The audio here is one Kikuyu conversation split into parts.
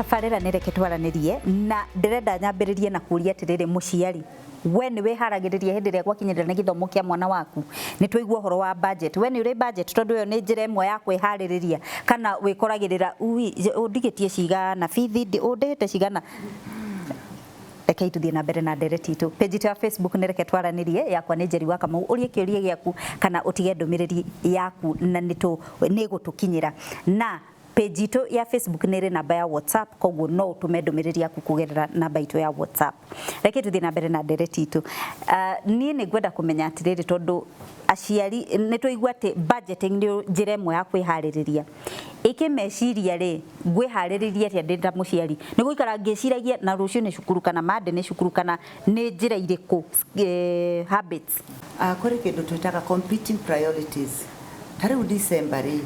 Tabarĩra nĩ Reke Twaranĩrie, na ndĩrenda nyambĩrĩrie na kũria atĩrĩrĩ, mũciari, we nĩ wĩharagĩrĩria hĩndĩ ĩrĩa gwakinyĩrĩra nĩ gĩthomo kĩa mwana waku? Nĩ twaigua ũhoro wa budget. We nĩ ũrĩ budget? Tondũ ĩyo nĩ njĩra ĩmwe ya kwĩharĩrĩria, kana wĩkoragĩrĩra ui ũndigĩtie cigana, bithi ũndĩhĩte cigana? Rekei tuthiĩ na mbere na ndereti itũ. Page itũ ya Facebook nĩ Reke Twaranĩrie, yakwa nĩ Njeri wa Kamau. Ũrie kĩũria gĩaku kana ũtige ndũmĩrĩri yaku na nĩ gũtũkinyĩra. Na page itũ ya Facebook nĩ ĩrĩ namba ya WhatsApp, koguo no ũtũme ndũmĩrĩri yaku kũgerera namba itũ ya WhatsApp. Reke tuthiĩ na mbere na ndereti itũ. Niĩ nĩ ngwenda kũmenya atĩrĩrĩ, tondũ aciari nĩ tũigua atĩ budgeting nĩ njĩra ĩmwe ya kwĩharĩrĩria. Ĩkĩ meciria rĩ, ngwĩharĩrĩria atĩa ndĩ ta mũciari? Nĩ gũikara ngĩciragia na rũciũ nĩ cukuru kana Monday nĩ cukuru, kana nĩ njĩra irĩkũ, habits? Kũrĩ kĩndũ twĩtaga competing priorities. Ta rĩu December rĩ,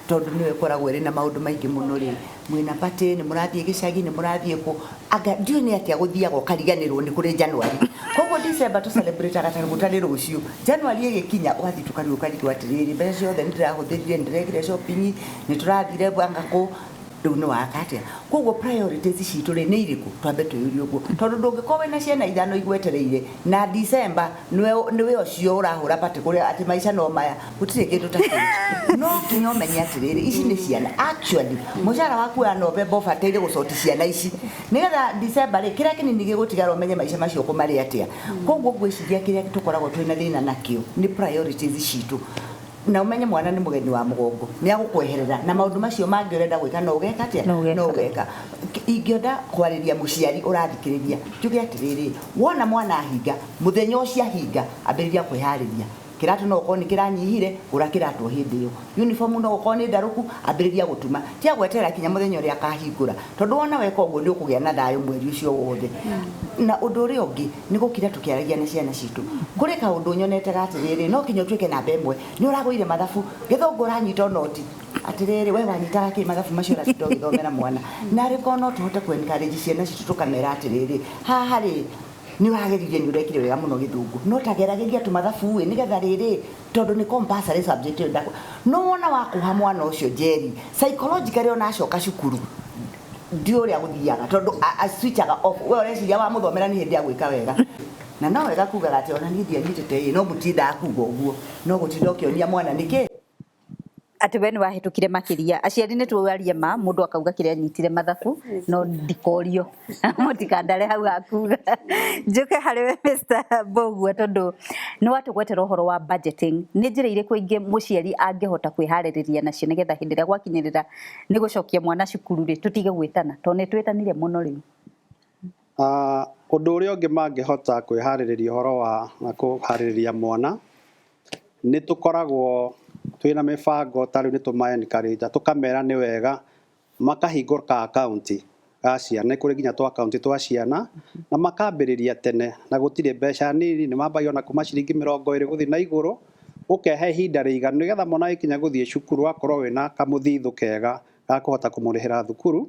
tondũ nĩyo ĩkoragwo ĩrĩ na maũndũ maingĩ mũno rĩ, mwĩna party, nĩ mũrathiĩ gĩcagi, nĩ mũrathiĩ kũ, anga ndiũĩ nĩ atĩa gũthiaga ũkariganĩrwo nĩ kũrĩ January. Koguo December tũ celebrate ta gũtarĩ rũciũ. January ĩgĩkinya ũgathitũka rĩu ũkarigwo atĩrĩrĩ, mbeca ciothe nĩ ndĩrahũthĩrire, nĩ ndĩrekire shopping, nĩ tũrathire anga kũ, rĩu nĩ waka atĩa? Koguo priorities citũ rĩ nĩ irĩkũ? Twambe twĩyũrie ũguo, tondũ ndũngĩkorwo wĩna ciana ithano igwetereire na December nĩwe ũcio ũrahũra party kũrĩa atĩ maica no maya. Gũtirĩ kĩndũ ta kĩu. No nginya ũmenye atĩrĩrĩ, ici nĩ ciana. Actually, mũcara waku wa November ũbataire gũcoti ciana ici, nĩgetha December rĩ, kĩrĩa kĩnini gĩgũtigara ũmenye maica macio ũkũmarĩa atĩa. Koguo ngwĩciria kĩrĩa tũkoragwo twĩna thĩna nakĩo nĩ priorities citũ, na ũmenye mwana nĩ mũgeni wa mũgongo, nĩ agũkweherera na maũndũ macio mangĩ ũrenda gwĩka. No ũgeka atĩa? No ũgeka. No ũgeka. Ingĩenda kwarĩria mũciari ũrathikĩrĩria, njuge atĩrĩrĩ, wona mwana ahinga, mũthenya ũcio ahinga, ambĩrĩria kwĩharĩria. Kĩratũ no ũkorwo nĩ kĩranyihire, gũra kĩratũ o hĩndĩ ĩyo. Uniform no ũkorwo nĩ ndarũku, ambĩrĩria gũtuma. Tiga gweterera kinya mũthenya ũrĩa akahingũra, tondũ wona weka ũguo nĩ ũkũgĩa na thayũ mweri ũcio wothe. Na ũndũ ũrĩa ũngĩ nĩ gũkira tũkĩaragia na ciana citũ. Kũrĩ kaũndũ nyonete ga atĩrĩrĩ, no kinya ũtuĩke namba ĩmwe nĩ ũragũire mathabu, gĩthũngũ ũranyita onoti atĩrĩrĩ, we wanyitaga kĩ mathabu macio ũratinda ũgĩthomera mwana? Na arĩ korwo no tũhote kũ encourage ciana citũ, tũkamera atĩrĩrĩ, haha rĩ, nĩ ũrageririe, nĩ ũrekire wega mũno gĩthũngũ, no ta gerageria tũmathabu ĩ, nĩgetha rĩrĩ, tondũ nĩ compulsory subject ĩyo ndakũ no wona wakũha mwana ũcio njeri psychologically, ona acoka cukuru ndi ũrĩa gũthiaga, tondũ switchaga off. We ũreciria wamũthomera nĩ hĩndĩ ya gwĩka wega, na no wega kugaga atĩ ona niĩ ndianyitĩte ĩ, no mũtindaga kuga ũguo, no gũtinda ũkĩonia mwana nĩkĩ atĩ we nĩ wahĩtũkire makĩria. Aciari nĩ twarie ma mũndũ akauga kĩrĩa anyitire mathabu, no ndikorio, mũtikandare hau hakuga. Njũke harĩ we Mr. Mbũgua, tondũ nĩ watũgwetera ũhoro wa budgeting. Nĩ njĩra irĩkũ ingĩ mũciari angĩhota kwĩharĩrĩria nacio, nĩgetha hĩndĩ ĩrĩa gwakinyĩrĩra nĩ gũcokia mwana cukuru rĩ, tũtige gwĩtana, tondũ nĩ twĩtanire mũno rĩu? Ũndũ ũrĩa ũngĩ mangĩhota kwĩharĩrĩria ũhoro wa kũharĩrĩria mwana, nĩ tũkoragwo twĩna mĩbango. Ta rĩu nĩ tũma encourage, tũkamera nĩ wega makahingũra ka account ga ciana. Nĩ kũrĩ nginya twa account twa ciana, na makambĩrĩria tene, na gũtirĩ mbeca nini, nĩ mambagia ona kuma ciringi 20 gũthiĩ na igũrũ, ũkehe ihinda rĩiganu, nĩgetha mwana agĩkinya gũthiĩ cukuru ũgakorwo wĩna kamũthithũ kega ga kũhota kũmũrĩhĩra thukuru.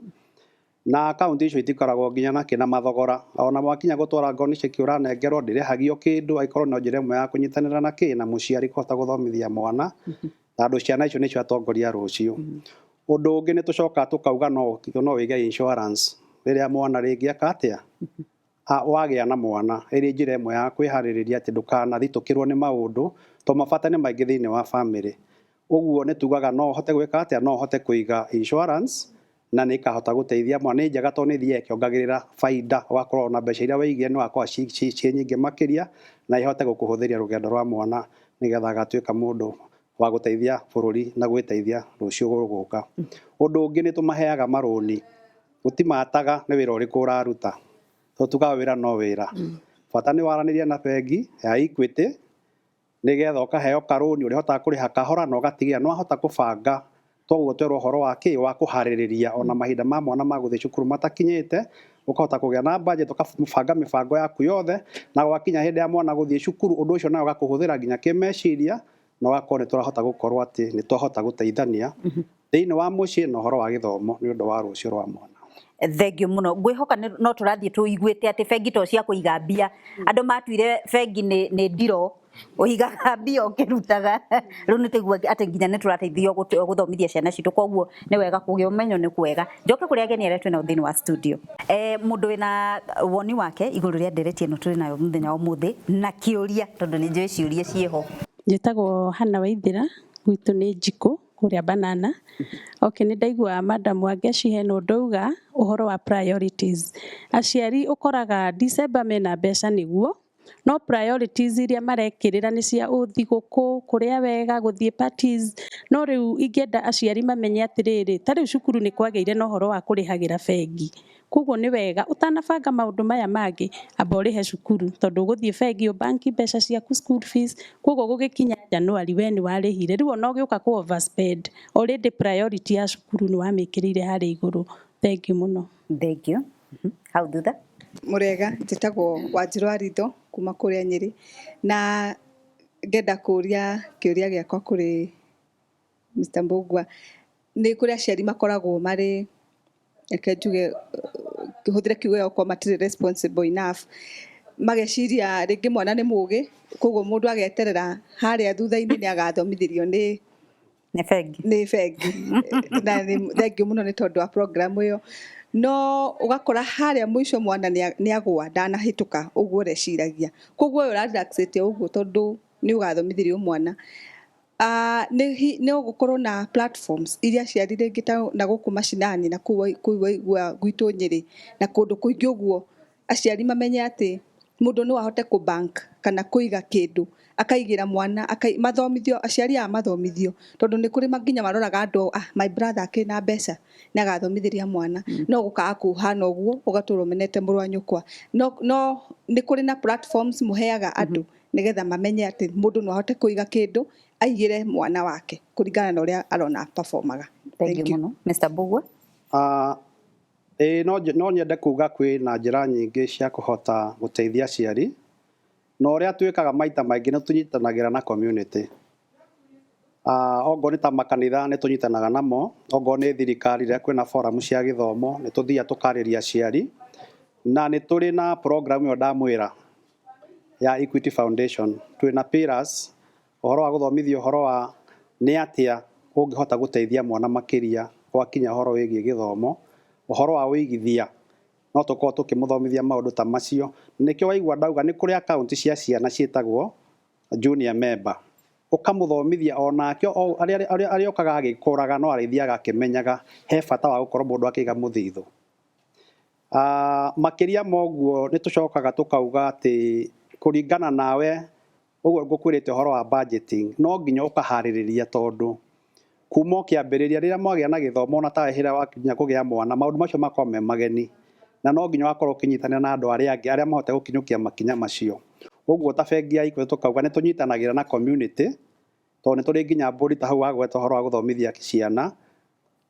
Na akaunti icio itikoragwo nginya na kĩna mathogora, ona mwakinya gũtwara ngoni ceki ũranengerwo, ndĩrĩhagio kĩndũ, angĩkorwo no njĩra ĩmwe ya kũnyitanĩra na kĩ na mũciari kũhota gũthomithia mwana, tondũ ciana icio nĩcio atongoria rũciũ. Ũndũ ũngĩ nĩ tũcokaga tũkauga no wĩige insurance rĩrĩa mwana rĩngĩ eka atĩa, wagĩa na mwana, ĩrĩ njĩra ĩmwe ya kwĩharĩrĩria atĩ ndũkanathitũkĩrwo nĩ maũndũ, tondũ mabata nĩ maingĩ thĩinĩ wa famĩlĩ. Ũguo nĩ tugaga no ũhote gwĩka atĩa, no ũhote kũiga insurance na nĩ ĩkahota gũteithia mwana. Nĩ njega tondũ nĩ ĩthiaga ĩkĩongagĩrĩra baida, ũgakorwo na mbeca iria waigire nĩ wakorwo ciĩ nyingĩ makĩria, na ihote gũkũhũthĩria rũgendo rwa mwana, nĩgetha agatuĩka mũndũ wa gũteithia bũrũri na gwĩteithia rũciũ rũgũka. Ũndũ ũngĩ nĩ tũmaheaga marũni, gũtimataga nĩ wĩra ũrĩkũ ũraruta, tondũ tugaga wĩra no wĩra, bata nĩ waranĩria na bengi ya Equity, nĩgetha ũkaheo karũni ũrĩhotaga kũrĩha kahora na ũgatigĩrĩra nĩ wahota kũbanga. Toguo twerwo ũhoro wa kĩ wa kũharĩrĩria, ona mahinda ma mwana ma gũthiĩ cukuru matakinyĩte, ũkahota kũgĩa na budget, ũkabanga mĩbango yaku yothe, na gwakinya hĩndĩ ya mwana gũthiĩ cukuru, ũndũ ũcio nawe ũgakũhũthĩra nginya kĩmeciria, na ũgakorwo nĩ tũrahota gũkorwo atĩ nĩ twahota gũteithania thĩinĩ wa mũciĩ na ũhoro wa gĩthomo nĩ ũndũ wa rũciũ rwa mwana. Thengiũ mũno. Ngwĩhoka no tũrathiĩ tũiguĩte atĩ bengi to cia kũiga mbia. Andũ matuire bengi nĩ ndiro. Ũigaga mbia ũkĩrutaga. Rĩu nĩ tũigua atĩ nginya nĩ tũrateithio gũthomithia ciana citũ, koguo nĩ wega kũgĩa ũmenyo nĩ kwega. Njoke kũrĩ ageni arĩa twĩnao thĩinĩ wa studio. Mũndũ wĩna woni wake igũrũ rĩa ndereti ĩno tũrĩ nayo mũthenya wa ũmũthĩ na kĩũria, tondũ nĩ njũĩ ciũria ciĩho. Njĩtagwo Hannah Waithĩra, gwitũ nĩ Njikũ kũrĩa Banana. Okay, nĩ ndaigua Madam Wangeci hena ũndũ auga ũhoro wa priorities. Aciari ũkoraga December mena mbeca nĩguo, no priorities iria marekĩrĩra nĩ cia thigũkũ, kũrĩa wega, gũthiĩ parties. No rĩu ingĩenda aciari mamenye atĩrĩrĩ, ta rĩu cukuru nĩ kwagĩire na ũhoro wa kũrĩhagĩra bengi. Koguo nĩ wega ũtanabanga maũndũ maya mangĩ, amba ũrĩhe cukuru, tondũ ũgũthiĩ bengi ũbanki mbeca ciaku school fees, koguo gũgĩkinya January we nĩ warĩhire. Rĩu ona ũgĩũka kũ overspend, already priority ya cukuru nĩ wamĩkĩrĩire harĩa igũrũ. Thank you mũno. Thank you. Hau thutha. Mũrega, njĩtagwo Wanjirũ wa Ritho kuma kũrĩa Nyĩrĩ, na ngenda kũria kĩũria gĩakwa kũrĩ Mr. Mbugua. Nĩ kũrĩ aciari makoragwo marĩ, reke njuge, hũthĩre kiugo gĩa gũkorwo matirĩ responsible enough, mageciria rĩngĩ mwana nĩ mũgĩ, koguo mũndũ ageterera harĩa thutha-inĩ nĩ agathomithĩrio nĩ Nĩ bengi. Nĩ bengi. Na nĩ thank you mũno nĩ tondũ wa program ĩyo, no ũgakora harĩa mũico mwana nĩ agwa, ndanahĩtũka ũguo ũreciragia, koguo we ũrarelaxĩte ũguo tondũ nĩ ũgathomithĩrio mwana. No gũkorwo na platforms iria aciari rĩngĩ ta na gũkũ macinani na kũu waigua gwitũ Nyĩrĩ na kũndũ kũingĩ ũguo, aciari mamenye atĩ mũndũ no ahote kũ bank kana kũiga kĩndũ akaigĩra mwana, mathomithio, aciari aya mathomithio, tondũ nĩ kũrĩ nginya maroraga andũ, "My brother akĩrĩ na mbeca, nĩ agathomithĩria mwana," no gũkaga kũhana ũguo, ũgatũra ũmenete mũrũ wa nyũkwa. No nĩ kũrĩ na platforms mũheaga andũ nĩgetha mamenye atĩ mũndũ no ahote kũiga kĩndũ aigĩre mwana wake kũringana na ũrĩa arona performaga? Thank you mũno. Mr. Mbugua. Ĩĩ, no nyende kuga kwĩ na njĩra nyingĩ cia kũhota gũteithia aciari, na ũrĩa twĩkaga maita maingĩ nĩ tũnyitanagĩra na community. Ongorwo nĩ ta makanitha nĩ tũnyitanaga namo, ongorwo nĩ thirikari rĩrĩa kwĩna forum cia gĩthomo nĩ tũthiaga tũkarĩria aciari, na nĩ tũrĩ na program ĩyo ndamwĩra ya Equity Foundation. Twĩna pillars ũhoro wa gũthomithia ũhoro wa nĩ atĩa ũngĩhota gũteithia mwana makĩria gwakinya ũhoro wĩgiĩ gĩthomo, ũhoro wa ũigithia, no tũkorwo tũkĩmũthomithia maũndũ ta macio. Nĩkĩo waigua ndauga nĩ kũrĩ akaunti cia ciana ciĩtagwo junior member, ũkamũthomithia onake arĩokaga agĩkũraga, no arĩthiaga akĩmenyaga he bata wa gũkorwo mũndũ akĩiga mũthithũ. Makĩria ma ũguo, nĩ tũcokaga tũkauga atĩ kũringana nawe ũguo ngũkwĩrĩte ũhoro wa budgeting, no nginya ũkaharĩrĩria, tondũ kuma o kĩambĩrĩria rĩrĩa mwagĩa na gĩthomo, ona tawe hĩrĩa wakinya kũgĩa mwana, maũndũ macio makoragwo me mageni, na no nginya ũgakorwo ũkĩnyitanĩra na andũ arĩa angĩ arĩa mahote gũkinyũkia makinya macio. Ũguo ta bengi ya Equity tũkauga nĩ tũnyitanagĩra na community, tondũ nĩ tũrĩ nginya board ta hau wagweta ũhoro wa gũthomithia ciana,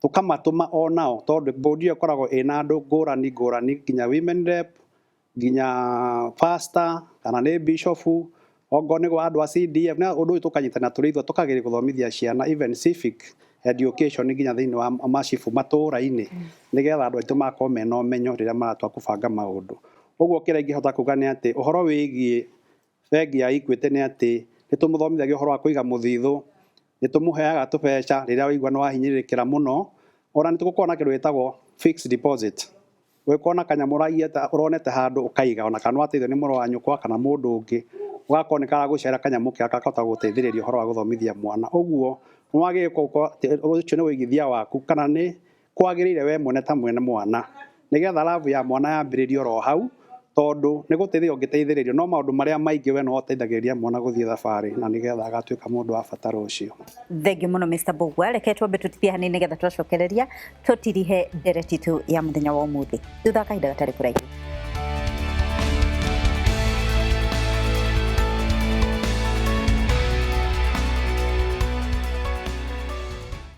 tũkamatũma onao, tondũ board ĩyo ĩkoragwo ĩna andũ ngũrani ngũrani, nginya women rep, nginya pastor kana nĩ bishop, ongorwo nĩ gwa andũ a CDF, na ũndũ ũyũ tũkanyitanĩra tũrĩ ithuothe, tũkageria gũthomithia ciana, even civic education nginya thĩinĩ wa macibu matũra-inĩ, nĩgetha andũ aitũ magakorwo mena ũmenyo rĩrĩa maratua kũbanga maũndũ. Ũguo kĩrĩa ingĩhota kuga nĩ atĩ ũhoro wĩgiĩ bengi ya Equity nĩ atĩ nĩ tũmũthomithagia ũhoro wa kũiga mũthithũ, nĩ tũmũheaga tũbeca rĩrĩa waigua nĩ wahinyĩrĩrĩkĩra mũno, ona nĩ tũgũkorwo na kĩndũ gĩtagwo fixed deposit. Ũgĩkorwo na kanyamũ ũraigĩte ũronete handũ ũkaiga, ona kana wateithio nĩ mũrũ wa nyũkwa kana mũndũ ũngĩ, ũgakorwo nĩ karagũcera kanyamũ kega kakahota gũgũteithĩrĩria ũhoro wa gũthomithia mwana. Ũguo nĩ wagĩrĩirwo gũkorwo atĩ ũcio nĩ ũigithia waku kana nĩ kwagĩrĩire we mwene ta mwene mwana, nĩgetha love ya mwana yambĩrĩrie oro hau, tondũ nĩ gũteithĩrĩrio ũngĩteithĩrĩrio, no maũndũ marĩa maingĩ we nĩwe ũteithagĩrĩria mwana gũthiĩ thabarĩ, na nĩgetha agatuĩka mũndũ wa bata rũciũ. Thank you mũno, Mr. Mbugua. Reke twambe tũtithie hanini nĩgetha twacokereria tũtirihe ndereti itũ ya mũthenya wa ũmũthĩ thutha wa kahinda gatarĩ kũraihu.